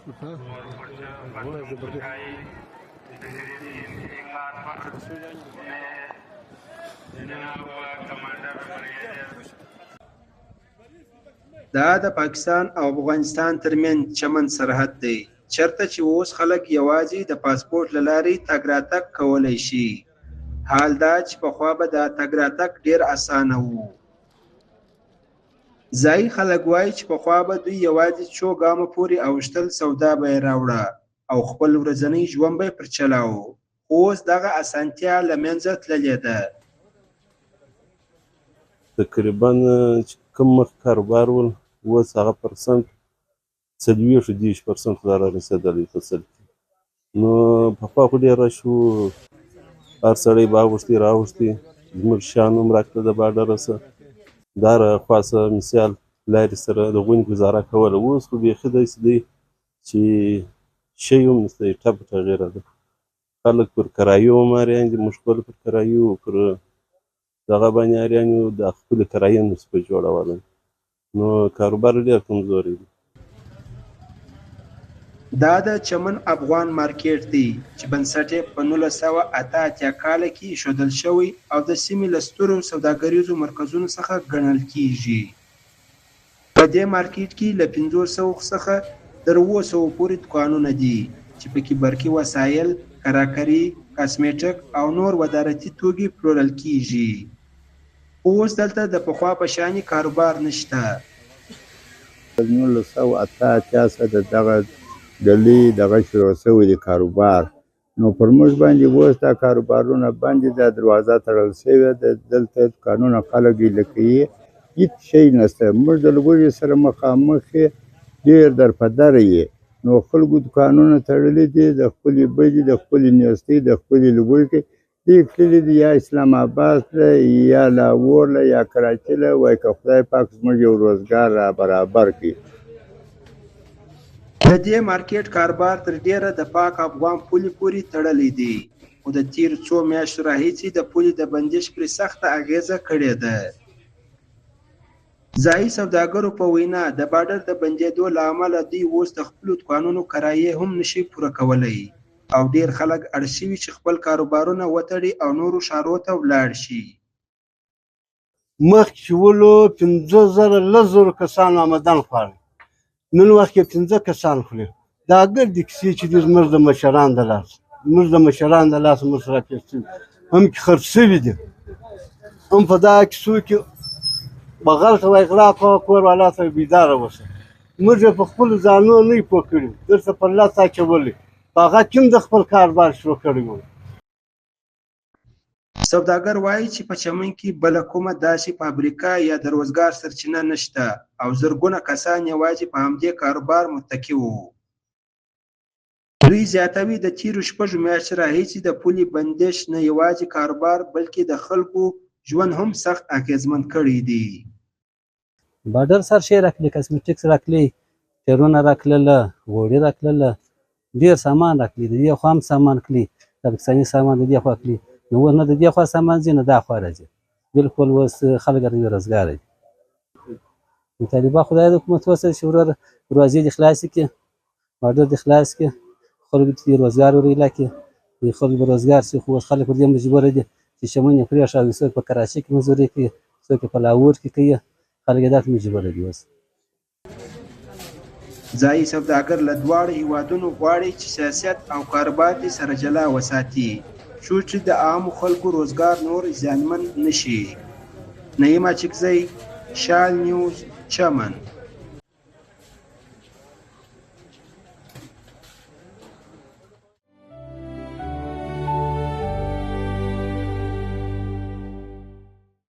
دا د پاکستان او افغانستان ترمنځ چمن سرحد دی، چرته چې اوس خلک یوازې د پاسپورټ له لارې تګ راتګ کولی شي. حال دا چې پخوا به دا تګ راتګ ډېر اسانه وو. ځايي خلک وايي چې پخوا به دوی یوازې څو ګامه پورې اوښتل، سودا به یې راوړه او خپل ورځنی ژوند به یې پر چلاوه، خو اوس دغه اسانتیا له منځه تللې ده. تقریبا چې کوم مخ کاروبار ول، اوس هغه پرسنټ 40 30 پرسنټ لا رارسېدلی په سل کې. نو پخوا خو ډېر رش و، هر سړی به اغوښتي راغوښتي، زموږ شیان هم راکړه د باډره سه دا خوا سه مثال لارې سره د غونې ګزاره کوله. اوس خو بیخي داسې دی چې شی هم نشته، ټپه ټغیره ده. خلک پر کرایو هم اریان دي، موږ خپل پر کرایو پر دغه باندې اریان یو، د خپلې کرایې نه شو په جوړولی، نو کاروبار ډېر کمزوری دی. دا د چمن افغان مارکېټ دی چې بنسټ یې په 1988 کال کې ایښودل شوی او د سیمې له سترو سوداګریزو مرکزونو څخه ګڼل کېږي. په دې مارکېټ کې له 500 څخه تر 700 پورې دوکانونه دي چې پکې برقي وسایل، کراکري، کاسمیټک او نور ودارتي توکي پلورل کېږي. خو اوس دلته د پخوا په شان کاروبار نشته. 1988 څخه د دغه ګلۍ دغه شروع شوی دی کاروبار، نو پر موږ باندې اوس دا کاروبارونه بند دي، دا دروازه تړل شوې ده، دلته دوکانونه خلک یې لکوي، هېڅ شی نشته. موږ د لوږې سره مخامخ ډېر در په دره یې، نو خلکو دوکانونه تړلي دي، د خپلې بدې، د خپلې نیستۍ، د خپلې لوږې دوی تللي دي، یا اسلام آباد له، یا لاهور له، یا کراچۍ له، وایي که خدای پاک زموږ یو روزګار را برابر کړي. د دې مارکېټ کاروبار تر ډېره د پاک افغان پولې پورې تړلی دی، خو د تېرو څو میاشتو راهیسې د پولې د بندش پرې سخته اغېزه کړې ده. ځايي سوداګرو په وینا د باډر د بندېدو له امله دوی اوس د خپلو دوکانونو کرایې هم نشي پوره کولی او ډېر خلک اړ شوي چې خپل کاروبارونه وتړي او نورو ښارو ته ولاړ شي. مخکې چې ولو 5000 10,000 کسانو آمدن خوړل، نن وخت کې 5 کسان خوري. دا ګردې کیسې چې دي زموږ د مشران د لاس، زموږ د مشران د لاسه موږ سره پېښ شوي، هم کې خرڅ شوي دي، هم په دا کیسو کې بغل ته وایي غلا کوه، کور والا ته بیداره اوسه. موږ یې په خپلو ځانو نه یو پوه کړي، دلته پر لت اچولی، په هغه کې هم د خپل کاروبار شروع کړی و. سوداګر وایي چې په چمن کې بله کومه داسې فابریکه یا د روزګار سرچینه نشته او زرګونه کسان یوازې په همدې کاروبار متکي وو. دوی زیاتوي د تېرو 6 میاشتو راهیسې د پولې بندش نه یوازې کاروبار بلکې د خلکو ژوند هم سخت اغېزمن کړی دی. باډر سر شی راکړي، کاسمیټکس راکړي، ټیرونه راکړله، غوړي راکړله، ډېر سامان راکړي، د دې خوا هم سامان کړي، د پاکستاني سامان د دې خوا کړي، نو اوس نه د دې خوا سامان ځي نه دا خوا راځي، بالکل اوس خلک راته بېروزګاره دي. نو طالبان خدای د حکومت وسه چې وروره دروازې دې خلاصې کړي، باډر دې خلاص کړي، خلکو ته دې روزګار ور ایله کړي، خلک به روزګار شي. خو اوس خلک پر دې مجبوره دي چې چمن یې پرېښود، څوک په کراچۍ کې مزدوري کوي، څوک یې په لاهور کې کوي، خلک یې داسې مجبوره دي اوس. ځايي سوداګر له دواړو هیوادونو غواړي چې سیاست او کاروبار دې سره جلا وساتي، څو چې د عامو خلکو روزګار نور زیانمن نه شي. نعیم اچکزی، شال نیوز، چمن.